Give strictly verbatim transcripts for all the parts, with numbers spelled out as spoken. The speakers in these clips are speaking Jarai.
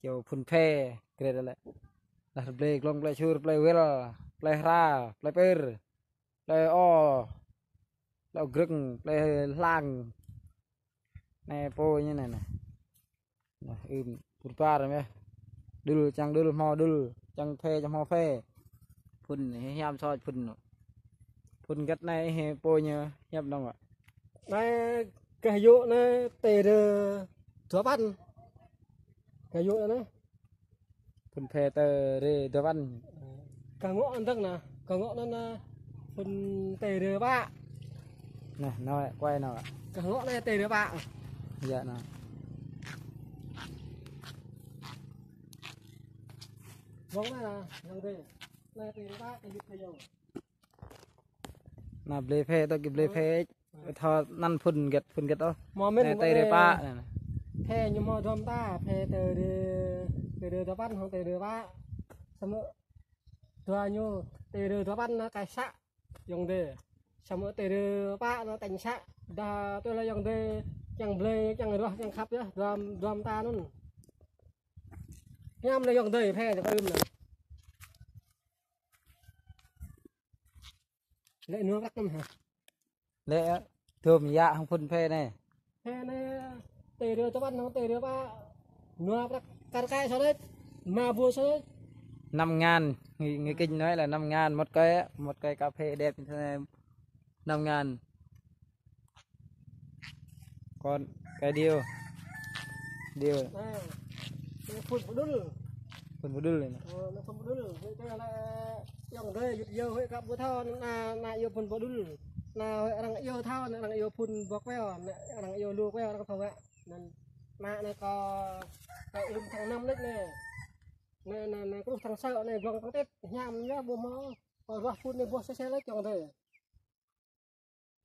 Čô phŭn phe, gre đa lĕ. Đah plei glông, plei čur, plei wel, plei hra, plei pơr, plei o, plei o grơ̆ng, plei hlang. Anai pô ñu anai nè. Nah, ưm, pur par meh. Đul, čang đul, hmâo đul, čang phe, čang hmâo phe. Phŭn, hiam soi phŭn nô. Phŭn găt anai, pô ñu hiam dong wă. Anai, gah yŭ anai, tê rơ dua păn. Gah yŭ anai. Phŭn phe tê rơ dua păn. Gah ngŏ anai dơ̆ng nè, gah ngŏ anai nè, phŭn tê rơ pă. Nè, nô, quay nô. Gah ngŏ anai tê rơ pă. Yă nô. Wŏng anai nè, yang tê. Anai tê rơ pă, tê rơ pă yang. Nă, blơi phe tŏ kơ blơi phe. Thâo anăn phŭn gĕt, phŭn gĕt ôh. Mơ̆ mĭn anai tê rơ pă anai. Phe ñu hmâo dôm ta, phe tê rơ, tê rơ dua păn hăng tê rơ pă. Samơ̆ dua ñu tê rơ dua păn nă kai să, yŏng dê. Samơ̆ tê rơ pă nă tañ să. Dah tui lĕ yŏng dê, kiăng blơi, kiăng ruah, kiăng khăp yơh, dôm, dôm ta anŭn. Hiam lĕ yŏng dê, phe tŏ kơ ưm nă. Lĕ nua prăk năm hă? Lĕ dôm yă hăng phŭn phe anai. Phe anai tê rơ dua păn hăng tê rơ pă nua prăk kar kaĭ sô̆ lĕ, ma bu sô̆ lĕ. Năm ngàn, người, người Kinh nói là năm ngàn một cây á, một cây cà phê đẹp như thế này, năm ngàn. Còn cái điều, điều. Nă, nă phŭn pơđŭl. Phŭn pơđŭl anai nă. Ơ, nă phŭn pơđŭl. Huĭ tơ lĕ yŏng dê yŭt yơ huĭ kăp ƀu thâo, nă, nă yua phŭn pơđŭl. Nă huĭ arăng yua thâo, nă arăng yua phŭn bŏk peo, nă arăng yua lu peo, arăng thâo wă. Nă, nă, nă kơ, kơ ưm thăng năm lĕ nă. Nă, nă, nă kruh thăng să, nă glông thăng tĕt, hiam yơh ƀu hmâo. Kơ ruah phŭn anai ƀuh sĕ sĕ lĕ yŏng dê.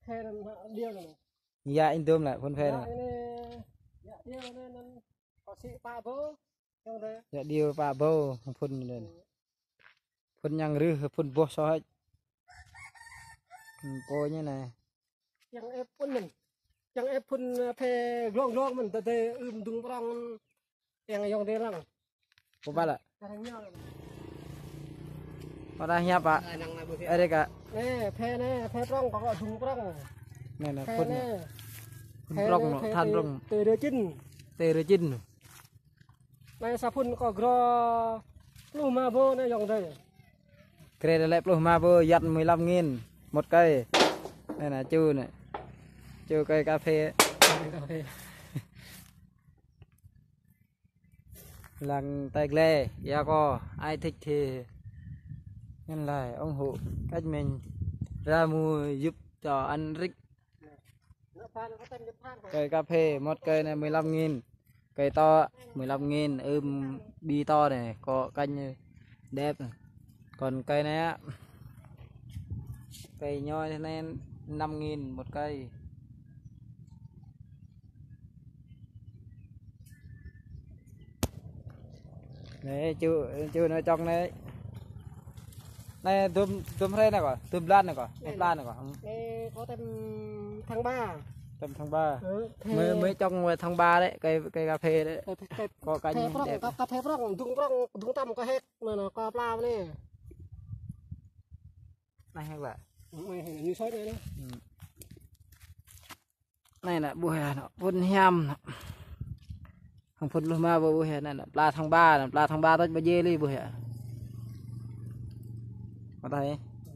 Phe anŭn hă, điêu anŭn. Yă in dôm lĕ, phŭn phe anŭn. Yă anai, yă điêu anai, anŭn. Kơ sĭ pă bô, yŏng dê. Yă điêu pă bô, phŭn anŭn. Phŭn ñang rưh, phŭn boh sô̆ hĕč. Pô ñu anai. Kiăng ĕp phŭn mơ̆n. Kiăng ĕp phŭn, ơ, phe glông glông mơ̆n, tơdơi ưm dŭng prŏng. Yang yŏng dê lăng. Pô pă lĕ? Arăng ñu. Pô đah hiăp pă? Ơ, năng na bu hiăp. Ơ, dê kă. Nê, phe nê, phe prŏng, kơ kơ dŭng prŏng. Nê, nê, phe phŭn nê. Phŭn prŏng, than prŏng. Tê rơ čin. Tê rơ čin. Nê, sa phŭn kơ gro. Pluh ma bô nê yŏng dê. Gre đa lĕ pluh ma bô, yăt mười lăm nghìn một cây. Nê nă, ču nê. Ču cây cà phê. Cà phê. Lăng tay gle, ya kơ, ai thích thì nhắn lại ủng hộ cách mình ra mua giúp cho anh Rích. Cây cà phê, một cây này mười lăm nghìn. Cây to mười lăm nghìn, ưm, bi to này, có cành đẹp. Còn cây này á, cây nho thế này năm nghìn một cây. Nê, ču, ču nê čŏng nê. Nê, dôm, dôm hrơi nê kơ, dôm blan nê kơ, dôm blan nê kơ. Nê, kơ tem tháng ba. Tem tháng ba. Ơ, thê. Mới, mới čŏng vào tháng ba đấy, cây, cây cà phê đấy. Kơ, kơ, kơ, có cành phe prŏng, đẹp. Kơ, kơ phe prŏng, dŭng prŏng, dŭng tăm kơ hek, nê, nê, kơ pla nê. Nê hek lă. Nê, nê, ñu soi nê, nê. Nê nă, ƀuh yơh, nă, phŭn hiam nă. Hăng phŭn pluh ma bô ƀuh yơh, nê nă, pla tháng ba, nê, pla tháng ba tơč ba jê li ƀuh yơh. Mă tah ê.